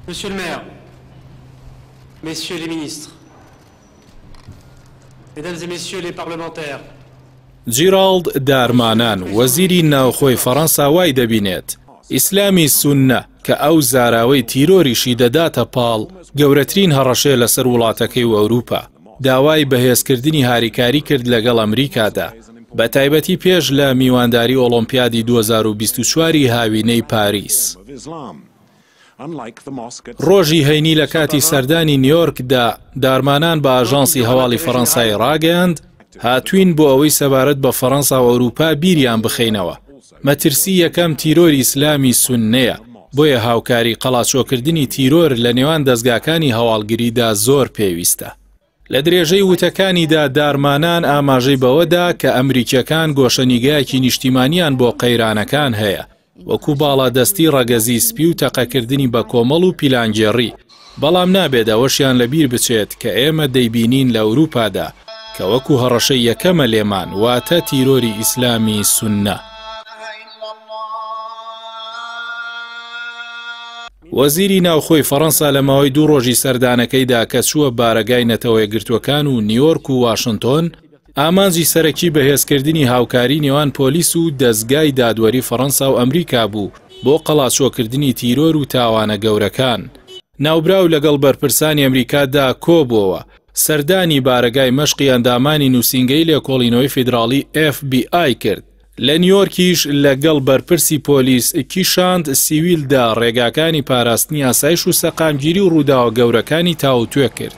Monsieur le maire, messieurs les ministres, mesdames et messieurs les parlementaires. جیراڵد دارمانان، وەزیری ناوخۆی فەڕەنسا وای دەبینێت، ئیسلامی سوننە کە ئەو زاراوەی تیرۆریشی دەداتە پاڵ، گەورەترین هەڕەشەیە لەسەر وڵاتەکەی و ئەوروپا. داوای بەهێزکردنی هاریکاری کرد لەگەڵ ئەمریکادا، بەتایبەتی پێش لە میوانداری ئۆڵۆمپیادی 2024 ی هاوینەی پاریس. ڕۆژی هەینی لە کاتی سەردانی نیۆرکدا، دارمانان بە ئاژانسی هەواڵی فەڕەنسای ڕاگەیاند، هاتووین بۆ ئەوەی سەبارەت بە فەڕەنسا و ئەوروپا بیریان بخەینەوە. مەترسی یەکەم تیرۆری ئیسلامی سوننەیە، بۆیە هاوکاری قەڵاچۆکردنی تیرۆر لە نێوان دەزگاکانی هەواڵگریدا زۆر پێویستە. لە درێژەی وتەکانیدا دارمانان ئاماژەی بەوە دا کە ئەمریکییەکان گۆشەنیگایەکی نیشتیمانیان بۆ قەیرانەکان هەیە، وەکو باڵادەستی ڕەگەزی سپی و تەقەکردنی بەکۆمەڵ و پیلانگێڕی، بەڵام نابێت ئەوەشیان لەبیر بچێت کە ئێمە دەیبینین لە ئەوروپادا کە وەکو هەڕەشەی یەکەمە لێمان، واتە تیرۆری ئیسلامی سوننە. وەزیری ناوخۆی فەڕەنسا لە ماوەی دوو ڕۆژی سەردانەکەیدا کە چووە بارەگای نەتەوەیەکگرتووەکان و نیۆرک و واشنتۆن، ئامانجی سەرەکی بەهێزکردنی هاوکاری نێوان پۆلیس و دەزگای دادوەری فەڕەنسا و ئەمریکا بوو بۆ قەڵاچۆکردنی تیرۆر و تاوانە گەورەکان. ناوبراو لەگەڵ بەرپرسانی ئەمریکادا کۆبووەوە، سەردانی بارەگای مەشقی ئەندامانی نووسینگەی لێکۆڵینەوەی فیدراڵی ئێف بی ئای کرد، لە نیۆرکیش لە گەڵ بەرپرسی پۆلیس کیشاند سیویلدا ڕێگاکانی پاراستنی ئاسایش و سەقامگیری و ڕووداوە گەورەکانی تاووتوێ کرد.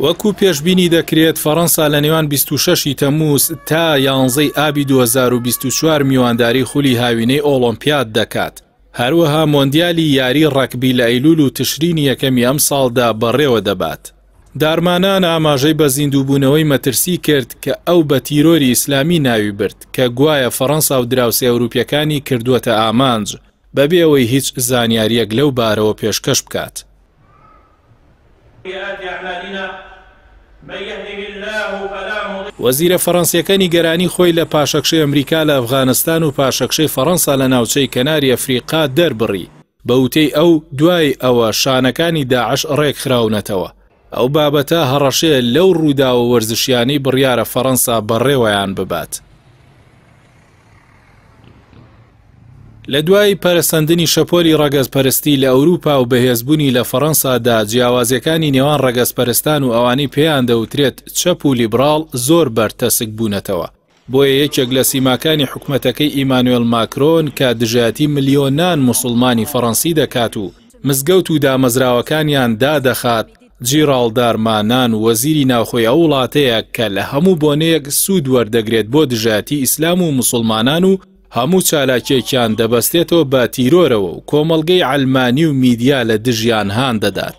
وەکو پێشبینی دەکرێت فەڕەنسا لە نێوان 26 ی تەمووز تا 11 ی ئابی 2024 میوانداری خولی هاوینەی ئۆڵۆمپیاد دەکات، هەروەها مۆندیالی یاری ڕەگبی لە ئەیلول و تشرینی یەکەمی ئەمساڵدا بەڕێوە دەبات. دارمانان ئاماژەی بە زیندووبوونەوەی مەترسی کرد کە ئەو بە تیرۆری ئیسلامی ناوی برد کە گوایە فەڕەنسا و دراوسێ ئەوروپییەکانی کردووەتە ئامانج، بەبێ ئەوەی هیچ زانیارییەک لەو بارەوە پێشکەش بکات. وەزیرە فەڕەنسییەکە نیگەرانی خۆی لە پاشەکشەی ئەمریکا لە ئەفغانستان و پاشەکشەی فەڕەنسا لە ناوچەی کەناری ئەفریقا دەربڕی، بە وتەی ئەو، دوای ئەوە شانەکانی داعش ڕێکخراونەتەوە. ئەو بابەتە هەڕەشەیە لەو ڕووداوە وەرزشیانەی بڕیارە فەڕەنسا بەڕێوەیان ببات. لە دوای پەرەسەندنی شەپۆلی ڕەگەزپەرستی لە ئەوروپا و بەهێزبوونی لە فەڕەنسادا، جیاوازییەکانی نێوان ڕەگەزپەرستان و ئەوانەی پێیان دەوترێت چەپ و لیبڕاڵ زۆر بەرتەسک بوونەتەوە. بۆیە یەکێک لە سیماکانی حکومەتەکەی ئیمانوێل ماکرۆن کە دژایەتی ملیۆنان موسڵمانی فەڕەنسی دەکات و مزگەوت و دامەزراوەکانیان دادەخات، جیراڵد دارمانان وەزیری ناوخۆی ئەو وڵاتەیە کە لە هەموو بۆنەیەک سوود وەردەگرێت بۆ دژایەتی ئیسلام و موسڵمانان و هەموو چالاکیەکیان دەبەستێتەوە بە تیرۆرەوە و کۆمەڵگەی عەلمانی و میدیا لە دژیان هان دەدات.